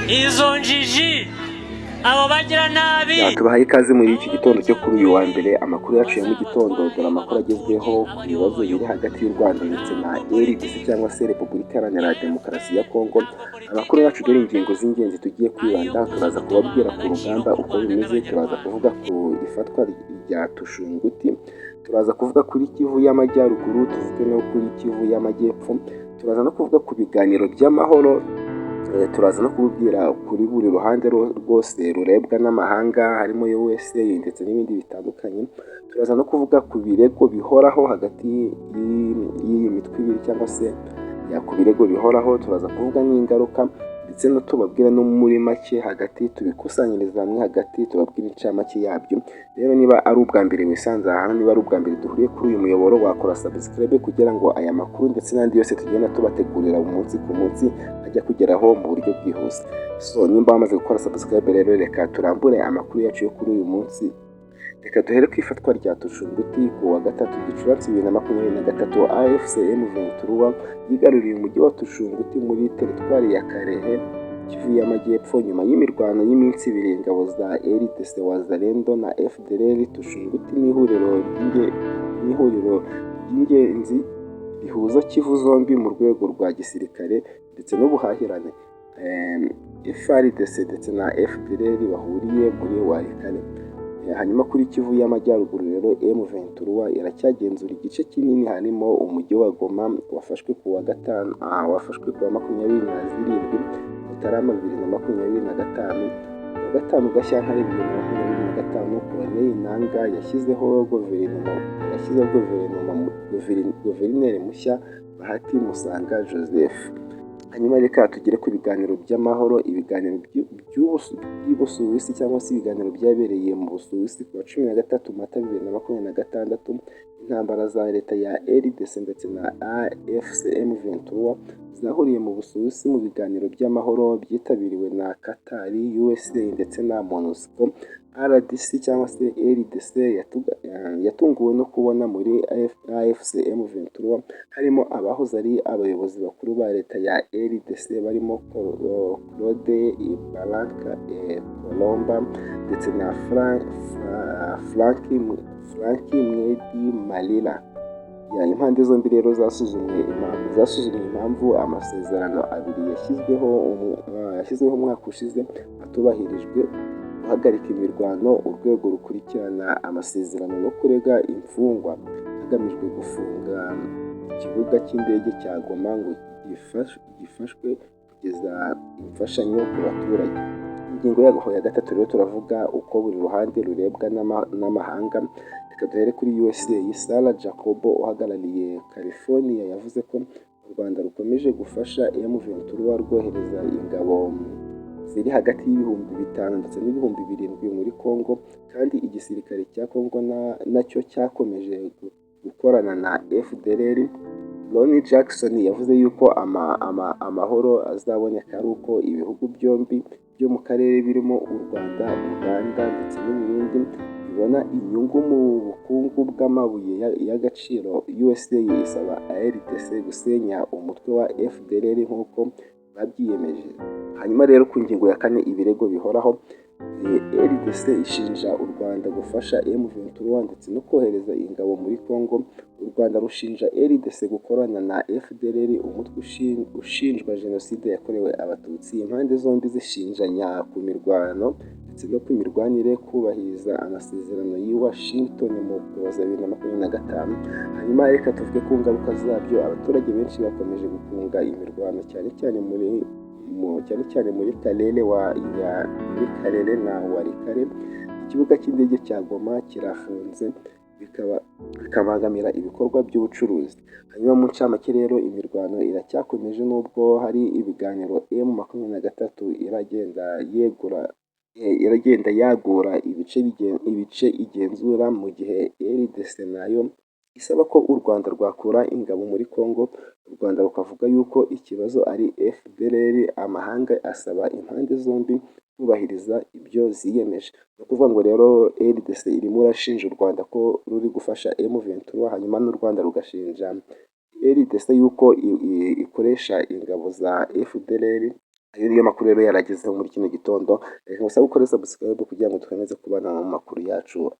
Izo njiji, abo bagira nabi. Tubahaye ikaze muri iki gitondo cyo kuri uyu wa mbere. Amakuru yacu ya mu gitondo, dore amakuru agezweho ku bibazo biri hagati y'u Rwanda ndetse na RDC cyangwa se Repubulika Iharanira Demokarasi ya Kongo. Amakuru yacu, dore ingingo z'ingenzi tugiye kwibanda. Turaza kubabwira ku rugamba uko bimeze, turaza kuvuga ku ifatwa rya Tushunguti, turaza kuvuga kuri Kivu y'Amajyaruguru, tuvuge no kuri Kivu y'Amajyepfo, turaza no kuvuga ku biganiro by'amahoro, turaza no kubabwira kuri buri ruhande rwose rurebwa n'amahanga, harimo USA ndetse n'ibindi bitandukanye. Turaza no kuvuga ku birego bihoraho hagati y'iyi mitwe ibiri cyangwa se ku birego bihoraho. Turaza kuvuga n'ingaruka ndetse no tubabwira no muri make hagati, tubikusanyiriza hamwe hagati, tubabwira incamake yabyo. Rero niba ari ubwa mbere wisanze aha, niba ari ubwa mbere duhuriye kuri uyu muyoboro, wakora subscribe kugira ngo aya makuru ndetse n'andi yose tugenda tubategurira umunsi ku munsi ajya kugeraho mu buryo bwihuse. So nimba wamaze gukora subscribe rero, reka turambure amakuru yacu yo kuri uyu munsi. Reka duhere ku ifatwa rya Tushunguti. Ku wa gatatu Gicurasi 2023, AFC M23 yigaruriye umujyi wa Tushunguti muri teritwari ya Kalehe, Kivu y'Amajyepfo, nyuma y'imirwano y'iminsi 2 ingabo za RDC, Wazalendo na FDLR. Tushunguti n'ihuriro ry'ingenzi rihuza Kivu zombi mu rwego rwa gisirikare ndetse n'ubuhahirane. FARDC ndetse na FDLR bahuriye muri Walikale. Hanyuma kuri Kivu y'Amajyaruguru rero, M23 iracyagenzura igice kinini, harimo umujyi wa Goma wafashwe ku wa gatanu, wafashwe ku wa 27 Mutarama 2025. Ku wa gatanu Gashyantare 2025, Corneille Nangaa yashyizeho guverineri mushya, Bahati Musanga Joseph. Hanyuma reka tugere ku biganiro by'amahoro, ibiganiro by'Ubusuwisi cyangwa se ibiganiro byabereye mu Busuwisi ku wa 13 Mata 2026. Intambara za leta ya RDC ndetse na AFC M23 zahuriye mu Busuwisi mu biganiro by'amahoro byitabiriwe na Qatar, USA ndetse na MONUSCO. RDC cyangwa se RDC yatunguwe no kubona muri AFC M23 harimo abahoze ari abayobozi bakuru ba leta ya RDC, barimo Claude Baraka Colomba ndetse na Frank Mwedi Malila. Impande zombi rero zasuzumye impamvu amasezerano abiri yashyizweho umwaka ushize atubahirijwe: guhagarika imirwano, urwego rukurikirana amasezerano no kurega imfungwa, hagamijwe gufunga ikibuga cy'indege cya Goma ngo gifashwe kugeza imfashanyo ku baturage. Ingingo yaho ya gatatu rero, turavuga uko buri ruhande rurebwa n'amahanga. Reka duhere kuri USA. Sarah Jacob uhagarariye California yavuze ko u Rwanda rukomeje gufasha M23, rwohereza ingabo ziri hagati y'5,000 ndetse n'7,000 muri Congo, kandi igisirikare cya Congo nacyo cyakomeje gukorana na FDLR. Ronnie Jackson yavuze yuko amahoro azaboneka ari uko ibihugu byombi byo mu karere, birimo u Rwanda, Uganda ndetse n'u Burundi, bibona inyungu mu bukungu bw'amabuye y'agaciro. USA isaba RDC gusenya umutwe wa FDLR nk'uko babyiyemeje. Hanyuma rero ku ngingo ya kane, ibirego bihoraho. RDC ishinja u Rwanda gufasha M23 ndetse no kohereza ingabo muri Congo. U Rwanda rushinja RDC gukorana na FDLR, umutwe ushinjwa Jenoside yakorewe Abatutsi. Impande zombi zishinjanya ku mirwano ndetse no ku mirwanire kubahiriza amasezerano y'i Washington mu Ukuboza 2025. Hanyuma reka tuvuge ku ngaruka zabyo. Abaturage benshi bakomeje guhunga imirwano, cyane cyane muri Kalehe na Walikale. Ikibuga cy'indege cya Goma kirafunze, bikaba bikabangamira ibikorwa by'ubucuruzi. Hanyuma mu ncamake rero, imirwano iracyakomeje nubwo hari ibiganiro. M23 iragenda yagura ibice igenzura, mu gihe RDC nayo isaba ko u Rwanda rwakura ingabo muri Congo, u Rwanda rukavuga yuko ikibazo ari FDLR. Amahanga asaba impande zombi kubahiriza ibyo ziyemeje. Ni ukuvuga ngo rero RDC irimo irashinja u Rwanda ko ruri gufasha M23, hanyuma n'u Rwanda rugashinja RDC yuko ikoresha ingabo za FDLR. Ayo niyo makuru rero yaragezeho muri kino gitondo. Reka ngusabe ukore subscribe kugira ngo dukomeze kubana mu makuru yacu.